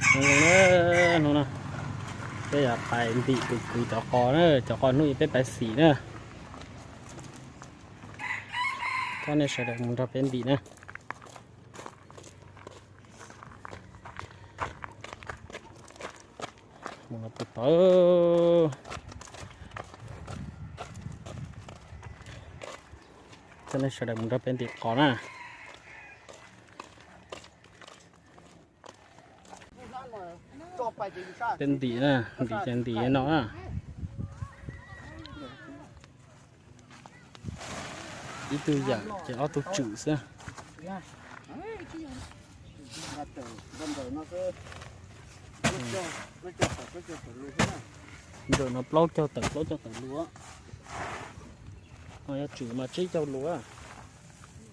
Hnub no, hnub no peb yuav pais ntim tus kwv cov qos na, cov qos hnub ib peb pais xim na. Coj nej sawv daws mus nrog peb ntim na. Mus no puag tod. Coj nej sawv daws mus nrog peb ntim qos na. Peb ntim na, ntim ces ntim no na. Ib tug yawm ces ob tug tswm xwb. Ntawm no plaub caug tawm plaub caug tawm lus. Ho yog tswm mas tsib caug lus.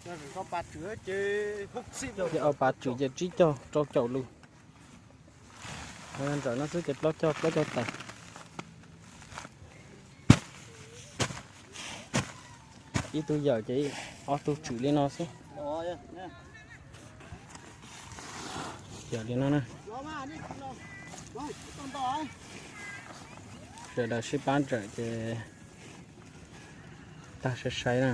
Yog ob pas tswm ces tsib caug rau caum lus. Ntawm no xwb ces plaub caug plaub caug tawm. Ib tug yawm ces ob tug tswm li no xwb. Yawm li no na. Sawv daws sib pab ntsawm ces tag sai sai na.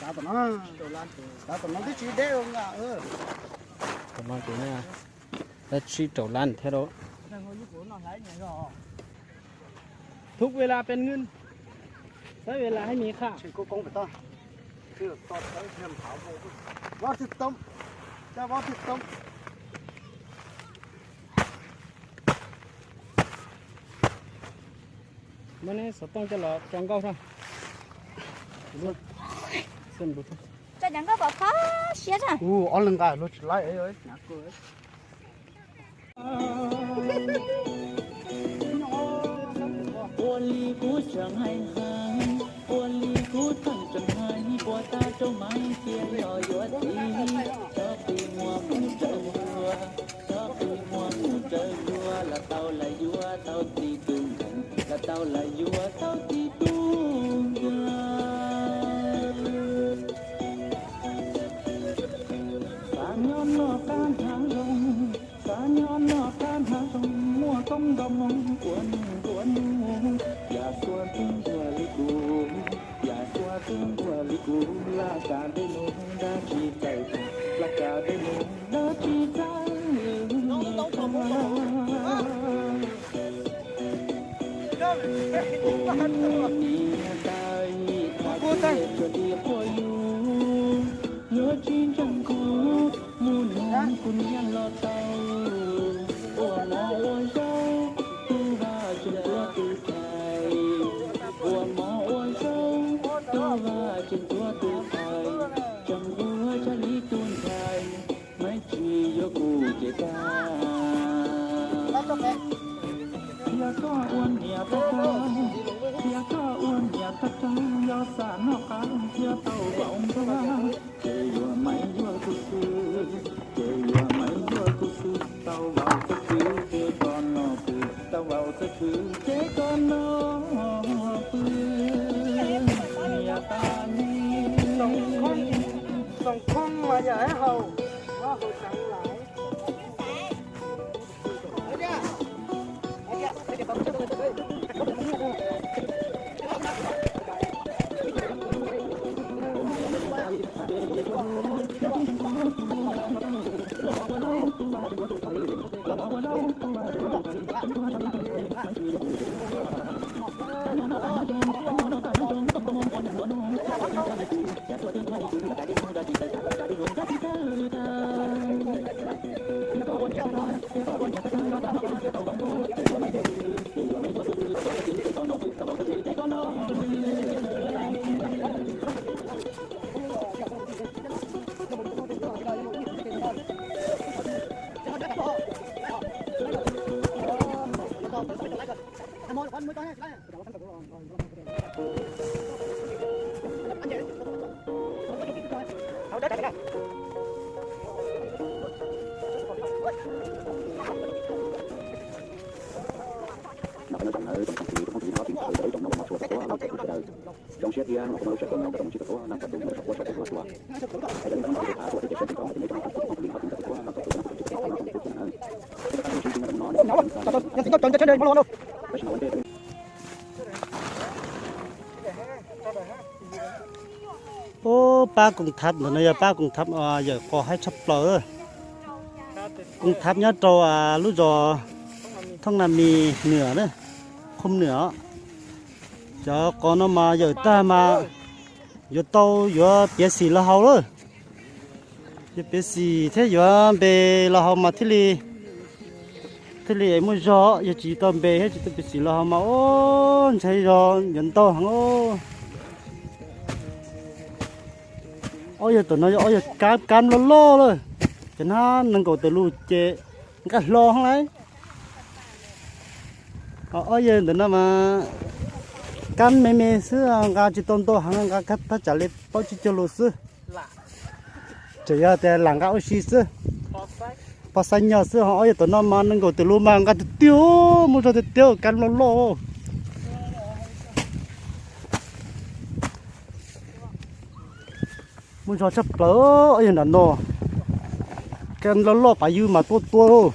Tom no twb tsis deb. Tom no ces dab tsi rau lab thiab lauj. Thub ves las pes nwj, saib ves las hais mi qha. Muab neb xov tooj coj los tso nkauj rau. Tso nkauj kom kho siab na. Ua ob leeg nqa luag tsis laib. Ua li kuv tseem hais heev, ua li kuv tseem tseem hais, puas tag rau Maiv Cia los yuav txiv. Cov pis muag mus raws luag, cov pis muag mus raws luag, los tau los yuav tau txiv tus nkeeg, los tau los yuav tau txiv tus nkeeg. Xav nyob noj qab hnav zoo, xav nyob noj qab hnav zoo, muaj koob nto moo ua neej ua nus. Yam xuas twb ntuag li kuv, yam xuas twb ntuag li kuv, laj kab dej num dab tsi txawj, laj kab dej num dab tsi txawj. Niam tais, txhais tes tsuas tias quaj yus, yuav tsis ntseeg kuv, mus nug kuv niam los tau. Ua mov ua zaub, tub Vaj tseem ntxuav tus thais. Ua mov ua zaub, tub Vaj tseem ntxuav tus thais. Tseem ua tshaj li tus ntxhais, Maiv tsis yuav kuv ces tag. Yog koj ua niam tab tag, yog koj ua niam tab tag, yog xam noj qab thiab tau vauv ntxuav, ces yuav Maiv yuav kuv xwb, ces yuav Maiv yuav kuv xwb, tau vauv txoj khwv ces koj noj pw, tau vauv txoj khwv ces koj noj pw. Niam tais, txoom khoob mas yam haus, haus tseev lawm. Ub, pab koos thab ntawm no yog pab koos thab yawm qos haib tshaj plaws. Koos thab nyob rau lub zos Thoob Nas Mis Nwm na, Khum Nwm os. Cov qos no mas yawm tag mas yuav tau yuav piav xim los haus lawm. Yuav piav xim thiab yuav npes los haus mas thiaj li, thiaj li muaj zog. Yog tsis tau npes thiab tsis tau piav xim los haus mas ub, ntshai zog yuav ntau heev. Ob yawg tam no yog ob yawg kab, kab loj loj lawm, ces hnab nees nkaum tawm lus ces nqa hlo heev lauj. Ob yawg ntawm no mas kab me me xwb, nqa tsis tau ntau heev, nqa thaj tsam li plaub tsib caug lus xwb. Tseem yog tias lam nqa ua si xwb, pog xaib nyog xwb. Ho ob yawg tam no mas nees nkaum tawm lus mas nqa tiag tiag, muaj zog tiag tiag, kab loj loj. Muaj zog tshaj plaws, ob yawg nram no, kab loj loj pas yws mas tua tua lauj.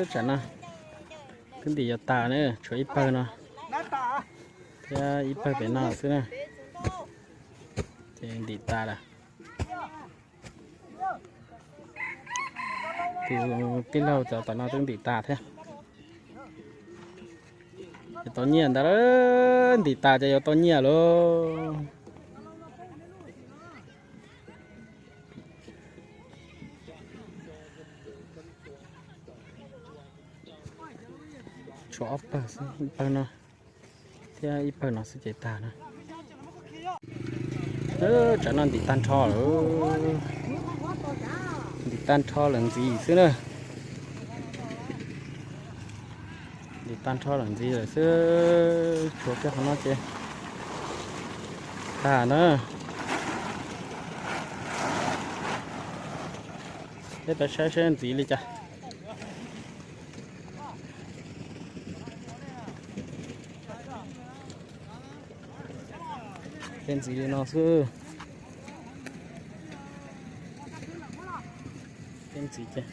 Tsam no twb ntim yuav tas na, tshuav ib pawg no thiab ib pawg pem no xwb na, ces ntim tas lawm. Tus tij laug cov tom no twb ntim tas thiab. Yuav tau nyiaj ntag, ntim tas ces yuav tau nyiaj lauj. Tshuav ob pawg xwb, ib pawg no thiab ib pawg no xwb ces tag na. Tsam no ntim tag nrho lawm, ntim tag nrho lawm ntxiv xwb na. Ntim tag nrho lawm ntxiv lawm xwb, tshuav kiag qhov no ces tag na. Peb pab saib saib ntxiv li cas. Peb ntxiv li no xwb. Peb ntxiv ces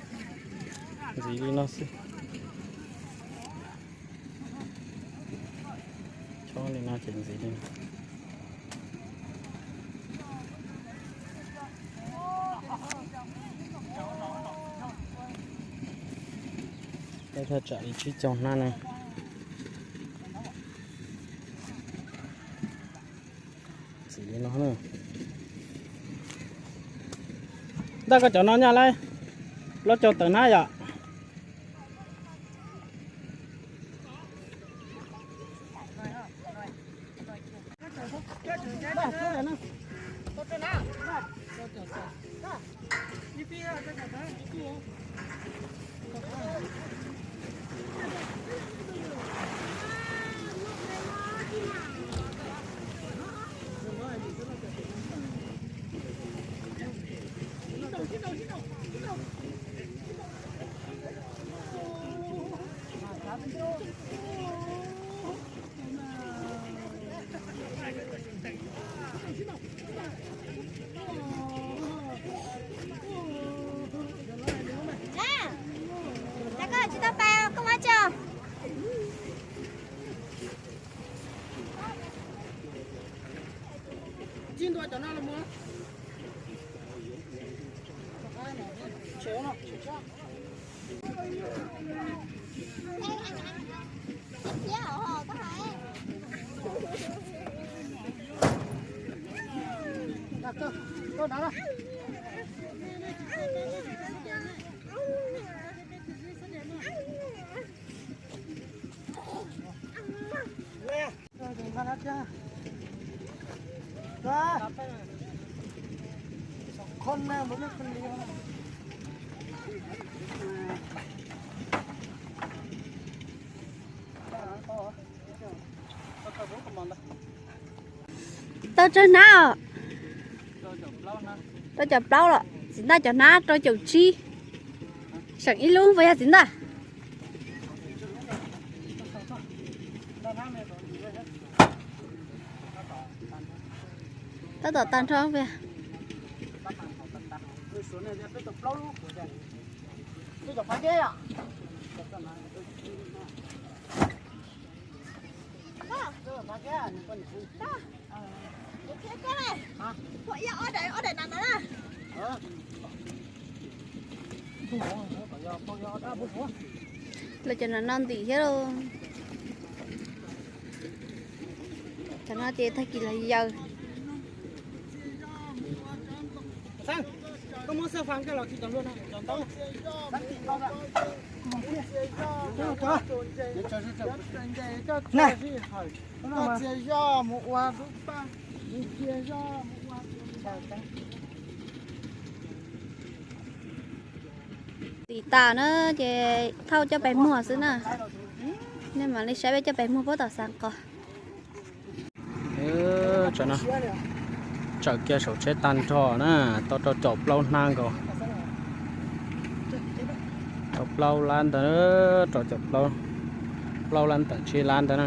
ntxiv li no xwb. Chob li no ces ntxiv li no. Peb thaj tsam li tsib caug hnab ne. Ntxiv li no. Ntawm koj cov no nyaj lawm, plaub caug tawm hnab yom. Koj tsis tau pais, koj ua tso. Tau tsawg hnab os? Rau caum plaub los txiv ntaj, cov hnab rau caum tsib. Seem ib lub puas yog txiv ntaj? Tab tom tag nrho puas yog? Lawv cov no no ntim thiab lauj. Cov no ces tag kis los yaws. Ntim tas na, ces thauj coj pes muag xwb na. Nej mam li saib peb coj pes muag puag tom xav qos. Tsawm kiag saum tsheb tag nrho na, tau rau caum plaub hnab nkaus. Rau plaub lab ntawd, rau caum plaub, plaub lab ntawm tsib lab ntawd na.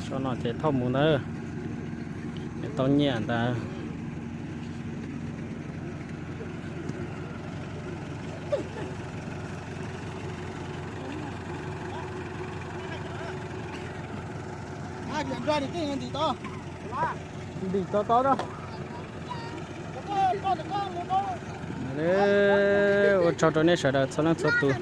Sau no ces thauj mus ntawd, tau nyiaj ntawd. Ntim to to na. Ua tsaug rau nej sawv daws txhua leej txhua tus.